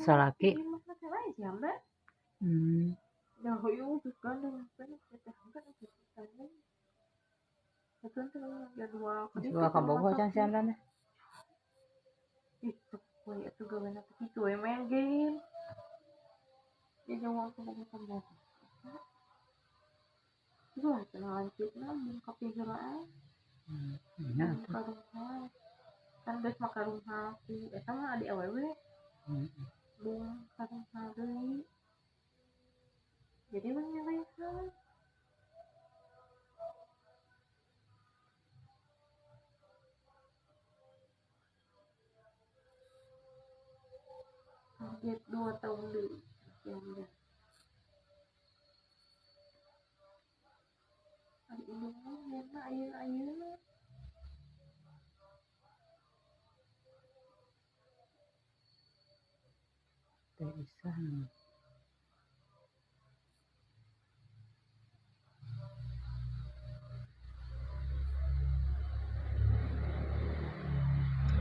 Salaki. Suka kabogoh can si Amran teh. Itu we atuh gawena teh kitu we main game. Dia jauh kabogoh. Itu lah cenah lanceukna mun kapigeuraan. Nya atuh. Kan geus mah karungha ku eta mah adi awewe. Bung karungha deui. Jadi mah nyalehan. Target 2 tahun deui. Ya udah. Ari indung mah nyana ayeuna-ayeuna. Teh isah.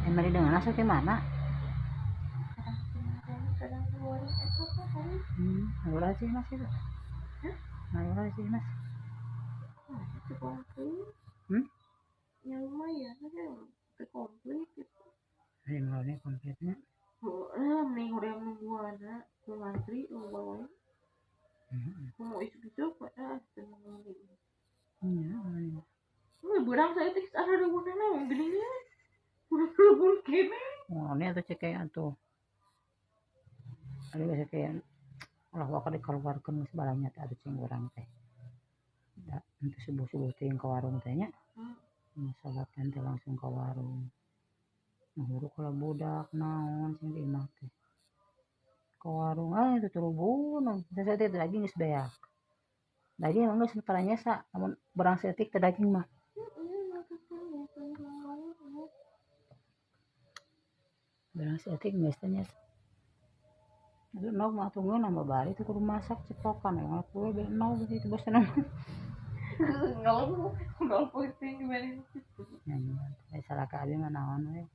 Emang di dengan asup di mana? Ngurah sih mas itu. Ngurah sih mas. Itu komplit. Ya lumayan, itu komplit gitu. Ini ngurahnya komplitnya. Oh, nih udah nungguan, aku ngantri, lu bawain. Aku mau isuk-isuk, ah, tenang lagi. Iya. Ini berang saya teh ada gunanya, mau belinya. Udah kene. Oh, ini atau cek kayak tuh. Ada biasa kayak ulah waka dikeluarkan geus balanya teh atuh cing urang teh. Da untuk subuh-subuh teh ke warung teh nya. Salat teh langsung ke warung. Nguru kalau budak naon sing di imah teh. Ke warung ah itu turubun. Saya teh daging geus beak. Daging emang geus pada nyesa, namun berang seetik teh daging mah. Berang seetik geus teh nyesa. Itu nog mah atuh ngeunah mah bari teh kudu masak cepokan emang kue be nog gitu bosan mah. Nggak pusing gimana gitu. Ya salah ka abi mah naon we.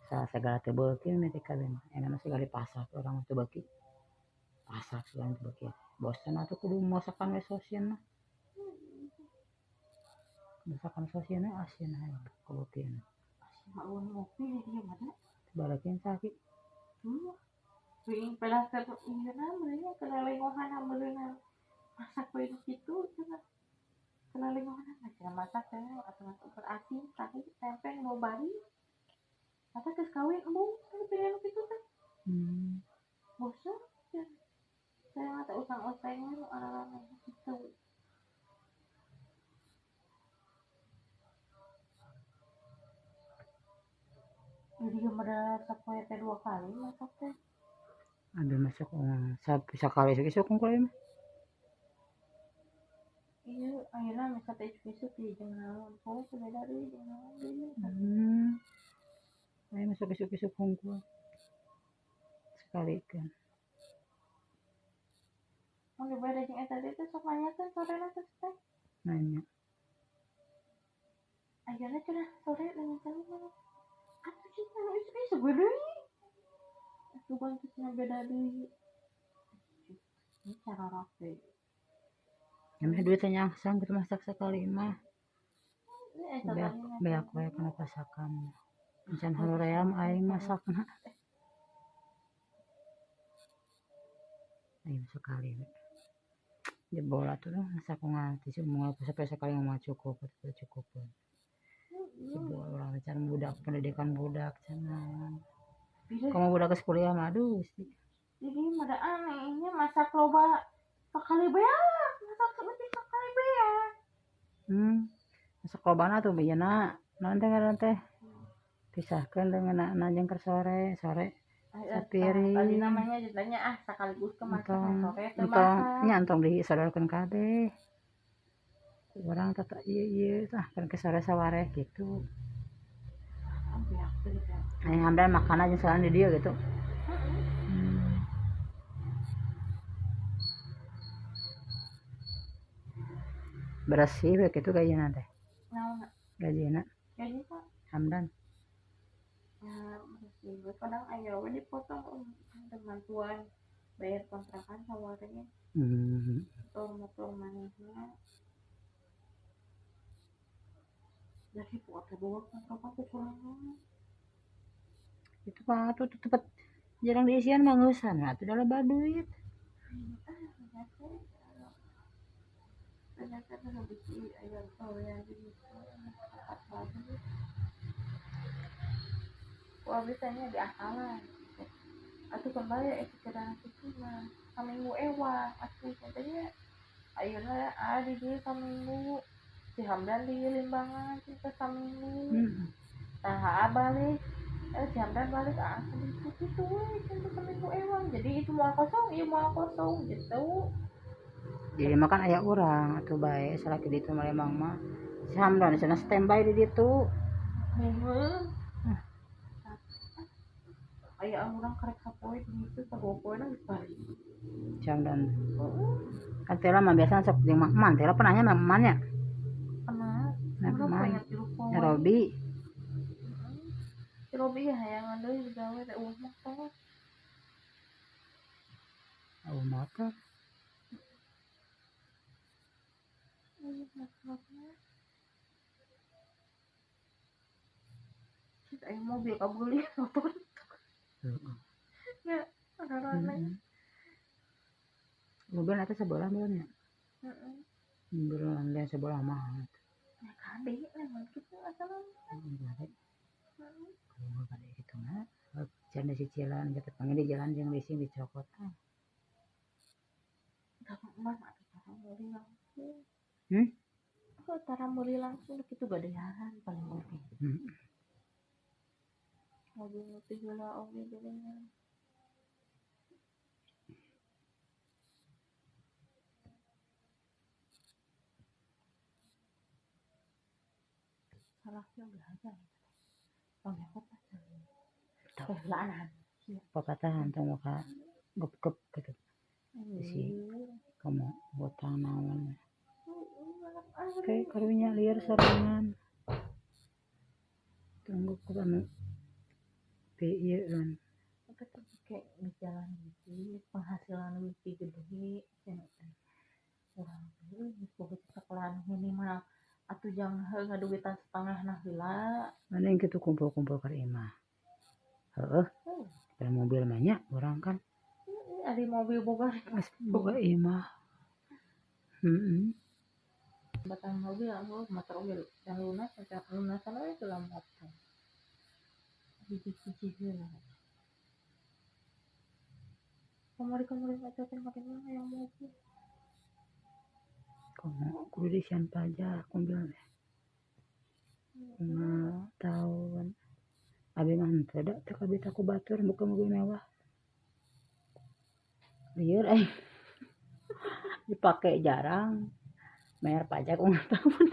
Salah segala teu beuki mah teh kabeh mah. Enak mah segala pasak urang mah teu beuki. Pasak segala teu beuki. Bosan atuh kudu masakan we sosieun mah. Masakan sosieun we asin hae kabeukieun. Asin mah eueun ngopi di dieu mah da. Barakeun sakit. Wing pelasar ieu na meureunnya kena lengohan meureunna. Masak we nu kitu cenah. Kena lengohan mah cenah masak teh atuh ukur asin tahu tempe nu bari. Masa geus kawin embung teh pilihan kitu teh. Bosen cenah. Saya mah teh utang-utangnya nu araraneh kitu. Jadi modal sapoe teh 2 kali masak teh. Ada masak sakali isuk-isuk kungkul ieu mah. Iya, ayeuna masak teh isuk-isuk di jeung naon? Poe teh beda deui jeung naon deui. Ayo masak isuk-isuk kungkul. Sekali kan. Oh, beda jeung eta teh sok nanyakeun sorena teh teh. Nanya. Ayeuna cenah sore nanyakeun mah. Atuh cenah isuk-isuk we deui. Bukan terusnya beda deui. Ini cara rapi. Ya mah duitnya nyangsang gitu masak sekali mah. Beak we kana pasakan. Encan hoream aing masakna. Aing sekali we. Jebol atuh masak nganti semua sampai sekali mah cukup cukup. Jebol urang can budak pendidikan budak cenah. Kamu budak ke kuliah mah aduh sih. Jadi mah anehnya masak loba sekali beak, masak seperti sekali beak. Masak lobana tuh bejana naon teh ngaran teh. Pisahkeun dengan anak jeung keur sore, sore sapiring. Tadi namanya ditanya ah sekaligus ke masak sore teh masak. Nya entong disodorkeun kabeh. Urang teh ieu ieu tah kan ke sore sawareh gitu. Aing ambil makan aja soalnya di dia gitu. Bersih begitu kayaknya nanti. Naon gajina? Gaji Pak. Hamdan. Ya, masih kadang aya we dipotong bantuan bayar kontrakan sawarnya. Motor manehna. Jadi buat bawa kontrakan kekurangan. Itu mah tuh tempat jarang diisian mah ngeusan atuh da loba duit. Ternyata lebih aya gawean di ditu tempat. Wah, biasanya di akalan. Atuh kembali pikiran kitu mah saminggu ewa atuh katanya ayeuna di dieu saminggu si Hamdan di Limbangan kita saminggu. Tah balik si Hamdan balik sedikit kitu we cenah saminggu ewang. Jadi itu moal kosong, ieu moal kosong gitu. Jadi makan aya urang atuh bae salaki ditu mah Lembang mah. Si Hamdan cenah standby di ditu. Heeh. Aya urang karek sapoe di ditu sapoe na geus balik. Si Hamdan. Heeh. Kan teh mah biasa sok jeung Mang Man, teh pernah nya Mang Man nya? Pernah. Mang Man. Robi. Si Robi ya hayangan deui digawe teh eueuh motor. Eueuh motor. Cik aya mobil kabeuli motor. Heeh. Ya, ada-ada. Mobil eta sebelah meureun nya. Heeh. Mobil lain sebelah mah. Ya kade emang kitu asalna. Heeh. Heeh. Kade kitu mah. Can cicilan kita panggil di jalan jeung leasing dicokot ah. Da mah atuh tara meuli langsung. Oh, tara meuli langsung kitu gadean paling oge. Heeh. Mobil teh heula oge jadinya. Salahnya udah aja. Bang Yakub paheulaan. Papatahan tong ka gep-gep gitu. Si kamu hutang naon. Oke, karunya liar sorangan. Tunggu ku anu ieu kan. Kayak di jalan gitu, penghasilan lebih gede cenah teh. Urang teh geus boga sekolahan minimal atuh jang heuh ngaduitan setengahna heula. Mana yang kitu kumpul-kumpul ka imah. Heeh. Ada mobil mah nya urang kan. Heeh, ari mobil boga geus boga imah. Heeh. Batang mobil atuh motor oge can lunas, can lunasan we heula motor. Hiji-hiji heula. Kamari-kamari mah teh makin mana yang mobil. Komo kudu diisian pajak mobil teh. 5 tahun. Abi mah henteu da teu kabita ku batur buka mobil mewah. Lieur aing. Dipake jarang. Bayar pajak unggal tahun.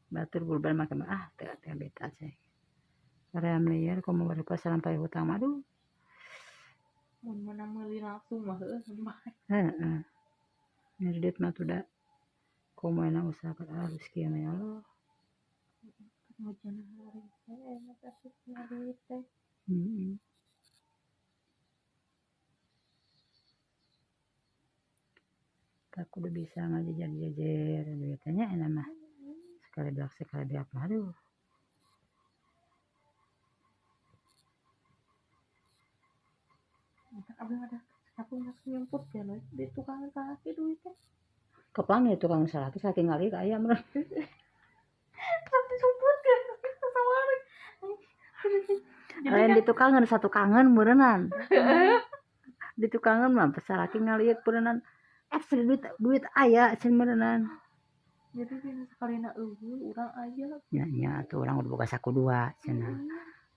Batur bulban make mah ah teu kabita cai. Saream lieur komo baru sampai hutang mah aduh. Mun mana meuli langsung mah heueuh bae. Heeh. Nyari duit mah tuh da komo enak usaha harus kieu mah ya Allah. Ngojana hari teh enak asup duit teh. Heeh. Tak kudu bisa ngajejer-jejer duitnya enak mah. Sekali beak mah aduh. Abdi mah aku nyumput ya loh di tukang salaki duitnya. Kapan ya tukang salaki saking ngali ka aya meureun. Sampai sumput ya sawari. Lain di tukangan satu kangen meureunnan. Di tukangan mah salaki ngalieu meureunnan. Duit duit aya cenah meureunnan. Jadi dina sakalina eueuh urang aja. Nya nya atuh urang udah boga saku dua cenah.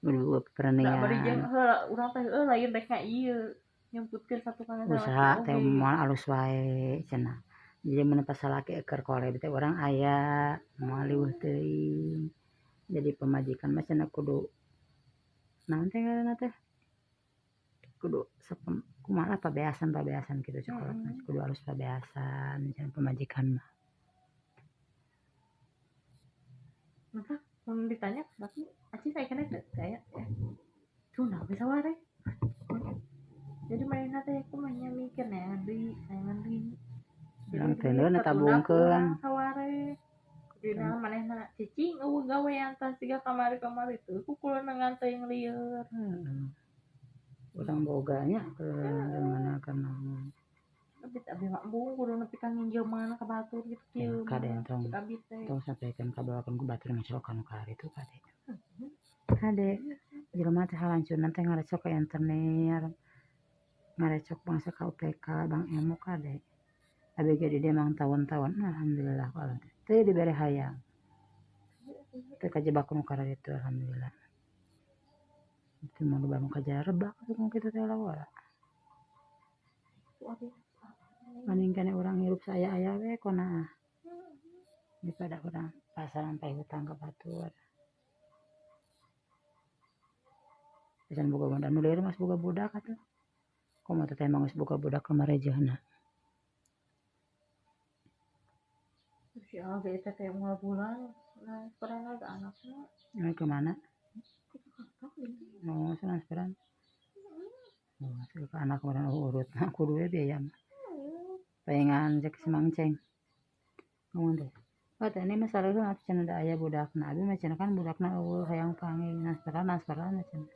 Udah boga Da bari jeung perenean. heula urang teh heueuh lain rek nya ieu nyumputkeun satu kangen Usaha salaki teh oge. moal alus wae cenah. Jadi mun pas salaki keur koleb teh urang aya moal liweuh teuing. Jadi pamajikan mah cenah kudu naon teh ngaranna teh? Kudu sepem kumaha pabeasan-pabeasan kitu sekolah mah kudu alus pabeasan cenah pamajikan mah. Maka mun ditanya berarti aci saya kena teu kayak tuna bisa ware. Jadi manehna teh kumaha nya mikir neangan deui, neangan deui. Urang teh tabungkeun. Saware. Dina manehna cicing eueuh gawean tah siga kamari-kamari teu kukulenengan teuing lieur. Heeh. Urang boga nya mana kana. Abi abi mah embung kudu nepi ka nginjeuman ka batur gitu kieu. Kade entong. Abi teh. Tong sampaikan ka bawakeun ku batur ngacokan nu kitu kade. Kade jelema teh halancurna teh ngarecok ka entenir. Ngarecok bangsa ka UPK, Bang Emo kade. Abi ge di dieu mang taun-taun alhamdulillah ku Allah teh. Teu dibere hayang. Teu kajebak nu kararitu alhamdulillah. Teu mah loba nu kajarebak atuh ku kitu teh lawara. Mending keneh urang hirup saaya-aya we kunaah. Daripada urang pasaran paeh hutang ka batur. Pisan boga budak nu lieur mah boga budak atuh. Komo teh mah geus boga budak kamarejehna. Si Alga itu teh unggal bulan nah pernah ke anakna. Nah, ke mana? Oh, transferan. Oh, ke anak kemarin urut. Nah, kudu we biaya mah. Paingan cek si Mang Ceng. Ngomong teh. Oh, teh ini masalah itu atuh cenah da aya budakna. Abi mah cenah kan budakna eueuh hayang panggil transferan transferan cenah.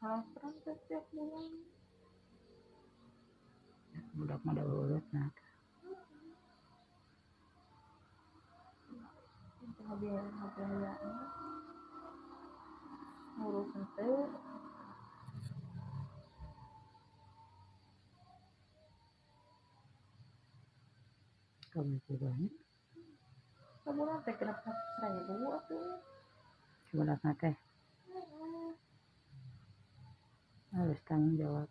Transferan setiap bulan. Budak mah da urutna. Biaya ngurus henteu. Kamu banyak. Sabulan teh 600.000 atuh. Sabulan teh. Harus tanggung jawab.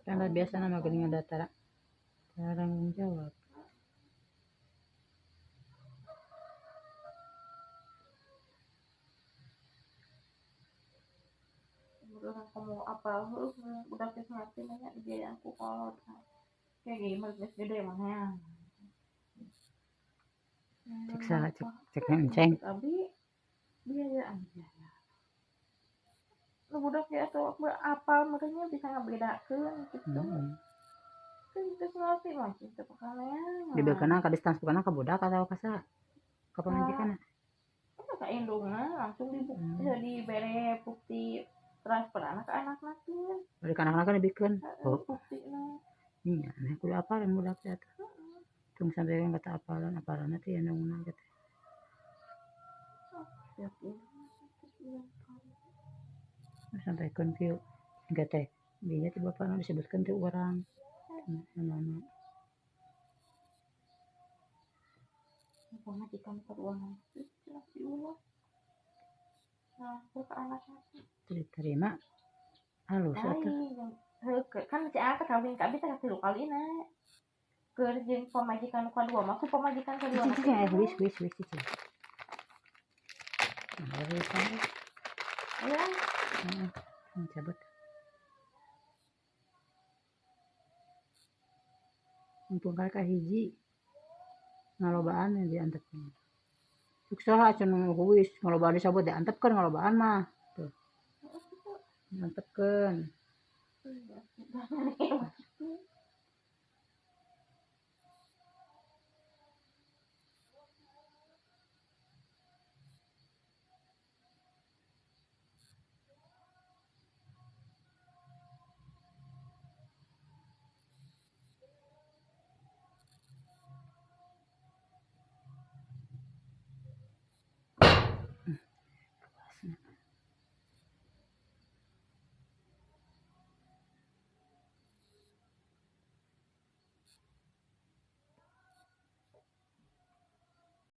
Karena biasa nama geuning ada tanggung jawab. Orang kamu apa budak geus ngarti nanya dibiayaan ku kolot. Kayak gimana geus gede mah hayang. Cek saha cek cek enceng. Abi biayaan biaya. Nu budak ge atuh apal meureunnya bisa ngabedakeun kitu. Kan geus ngarti mah kitu pakalean. Dibekeunna ka distans bukanna ka budak atawa ka saha? Ka pamajikanna? Ka indungna langsung dibere bukti transfer anak ke anak nanti. Dari ke anak-anak kan dibikeun. Oh. Buktina. Iya, nah kudu apalan budak teh atuh. Tong sampe kata apalan, apalanna teh indungna gitu. Sampaikeun kieu engke teh dinya teh bapana disebutkeun teh urang. Mana? Pamajikan kaduana cenah diulah. Nah, ke anakna diterima halus atuh. Heuh, kan si Aa kawin ka abi teh 3 kalina. Keur jeung pamajikan nu kadua mah ku pamajikan kadua. Cicing wis wis wis cicing. Ya. Heeh, cabut. Untung kali ka hiji ngalobaan diantepkeun. Cuk saha cenah wis ngalobaan disabot diantepkeun ngalobaan mah. Tuh. Diantepkeun.